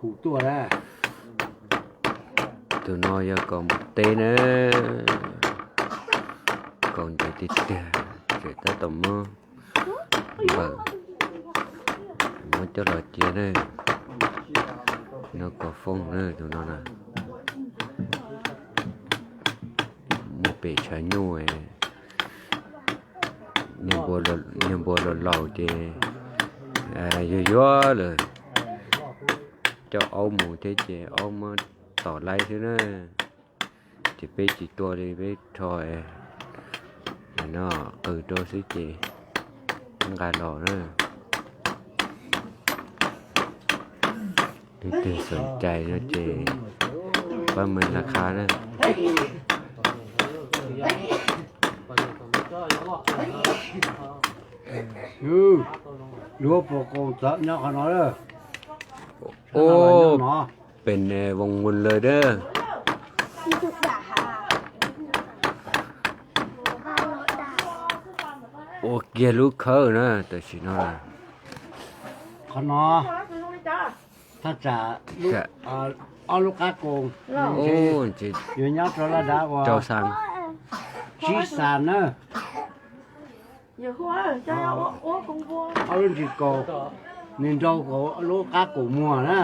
Tus no yog kaus npua teb na, kaus ntse tiag tiag, tseem tab tom muab npawm, muab coj los cia na. No kaus fooj na, tus no na, muaj pem tshav nyuj, niag npua laus laus ces yuag yuag lawm, coj aub mus thiab ces aub muab tom laib xwb na. Ces peb tsis tua li, peb rho no qw rau xwb ces nqa los na. Leej twg xom cai no ces pab mus laj qha na. Luag pom koom txawv nyob qhov no lawm. Ub, pem ne voos mus lawm dab. Ua kiag lub khawb na, tam sim no. Qhov no thaj tsam ob lub qab koos, yuav nyob rau laj dab ua tsib xas na. Ob lub ntsis kaus, nws nraug kaus lub qab kaus muag na,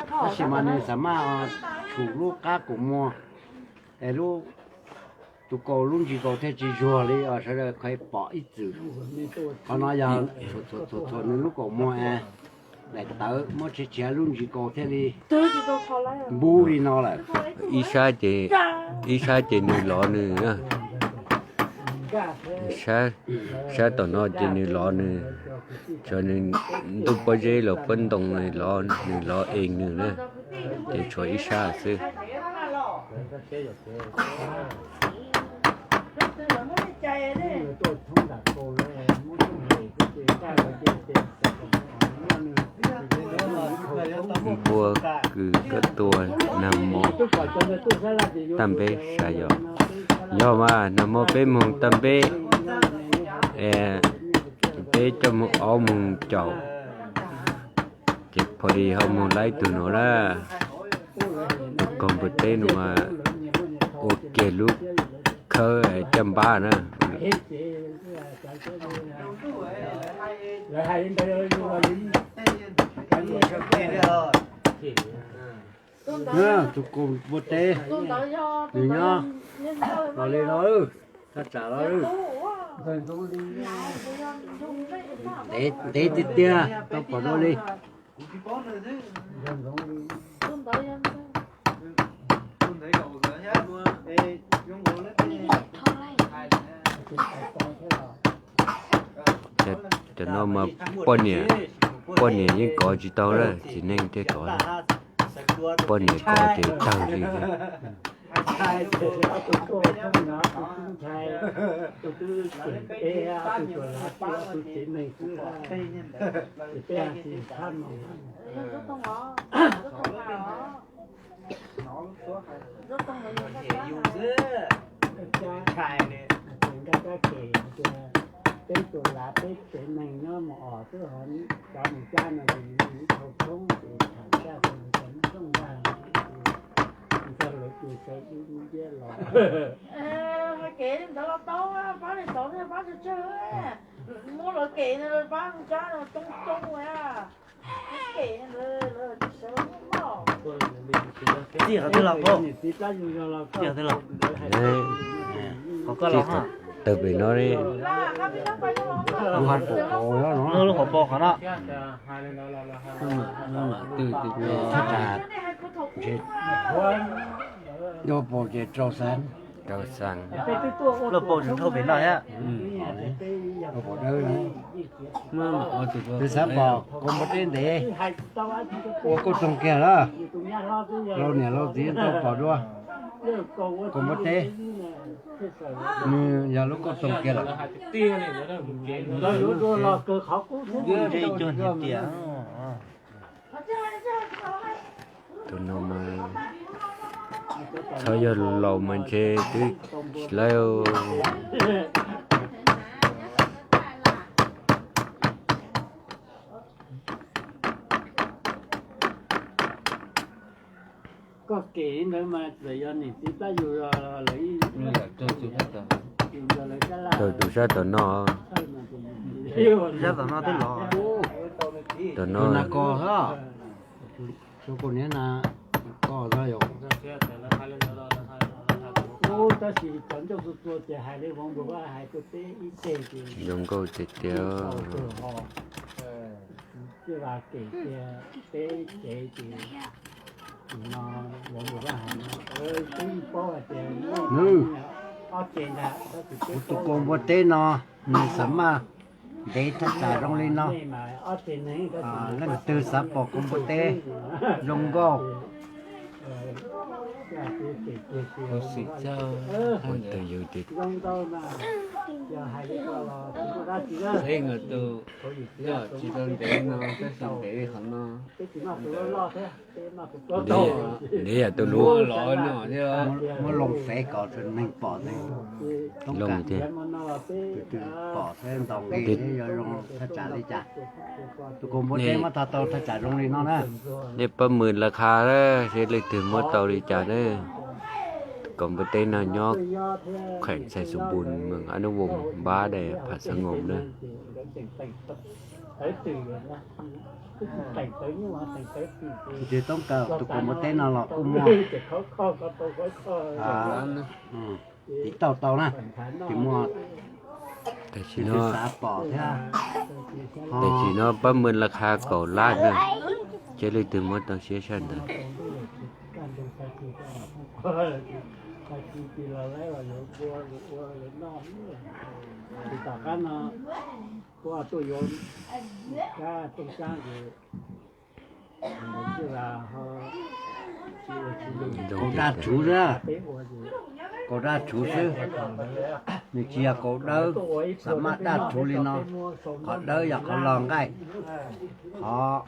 tab sis mas nws xam maj tshum lub qab kaus muag es lub, tus kaus lub ntsis kaus thiaj tsis zuag li os, sawv daws khav pom ib txwm. Qhov no yog txhuam txhuam nws lub kaus muag es daim tawv muab tshiav tshiav lub ntsis kaus thiaj li npub li no lawm. Ib sab ces, ib sab ces nws lov nws, sab tom no ces nws lov nws, tshuav nws ntuj pob zeb los pob ntoo los nws lov es nws na, ces tshuav ib sab xwb. Npua kws koj tua nag hmo, tag npeb sawv yom? Yog mas, nag hmo peb moog tag npeb, peb coj moog ob moog caum, ces pha li ho moog laib tug nuav na. Tus kaus npua teb nuav ua kiag lub khawb caj npab na. Tus kaus npua teb, nws nyob los li no, thaj tsam los ntev tiag tiag tau pom dua li. Cov no mas poj niam, poj niam yeej kov tsis tau lawm, txiv neej thiaj kov. Poj niam kov ces tawg li. Nkauj Kab ces hais tias peb tus lav peb tsev neeg nyob mus os, twb ho cov mus cab no ces nws dhau thoob ces tham txaj ces nws cov nws rooj ntag, nws txog lawv tus sawv dub dub nciab los. Kev li ntawd los tau, pab li tod pab tsawg tsawg, muab lawv kev no pab cab no coob coob, kev ntawd lawv tsis sawv los muaj mog. Txij qhov twg los, txij qhov twg los? Tawg pem no li. Lub hauv paus qhov no. Lub paus ces rau xees. Rau xees. Lub paus tseem dhau pem no thiab. Peb xav pom kaus npua teb ntev, ua kauj toog kiag lawm. Laus niam laus txiv tau pom dua. Kaus npua teb, nws yog lub kauj toog kiag lawm. Tus no mas txhob yog laus mas ntshe twb tsis laib. Koj kem ntawd mas txawm yog niam txiv pab yug los lawv, tus sab tom no, sab tom no twb los, tom no na ko, ko niam na ko yog, tab sis cov ncauj txua txua ces hais li vauv npus vaj hais tuaj peb ib teg ces zoo nkauj tiag tiag. Tij Vas kem tias peb cev ces no, vauv npus vaj hais no, peb yeej paub hais tias ob teg ntag, tab sis peb tus kaus npua teb no nws xav maj ntev thaj tsam zoo li no, leej twg xav pom kaus npua teb zoo nkauj, ua tus yug tiag, txheej tus tsis tau ntev no tab sis ntev li qhov no. Ntev yam tus lub los no thiab, muab loo fev kom txhua neeg pom, toob kas thiab, tus twg pom thiab ntaus nqi thiab yuav zoo thaj tsam li cas. Tus kaus npua teb muab tau thaj tsam zoo li no na. Nej pab mws las khas na, seb leej twg muab tau li cas na. Kaus npua teb no nyob kheem Xais Xus Npus, moos Ab Nub Voos, npab daim Pham Xab Ngoos na. Tus twg toob kas tus kaus npua teb no los kuj muaj, tiv tauj tau na, tus muaj, tus twg xav pom thiab. Tam sim no pab mws las khas kaum lab na, seb leej twg muab tau siab sab ntawd. Kaus daj rhuv xwb, kaus daj rhuv xwb, nws tsis yog kaus dawb, xav maj daj rhuv li no, qhov dawb yog qhov los nqaij, qhov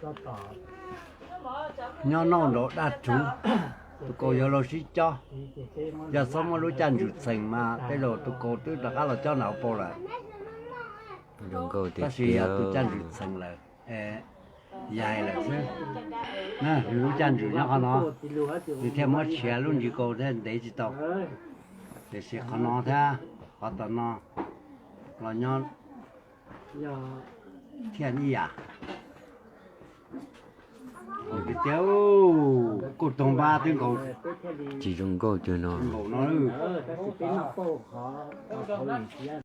nyob noj nraud daj rhuv, tus kaus yuav luag sib cob. Yog txhob muaj lub caj ntswg txheem mas tej zaum tus kaus twb rov qab los cob nram hauv paus lawm. Tab sis yog tus caj ntswg txheem lawm, yaig lawm xwb. Nws lub caj ntswg nyob qhov no, nws thiaj muab tshiav lub ntsis kaus thiaj ntev tsis tau. Tiam sis qhov no thiab qhov tom no los nyob thiaj ib yam. Tias kuj toog npab twb nkaus, tsis zoo nkauj cuag no.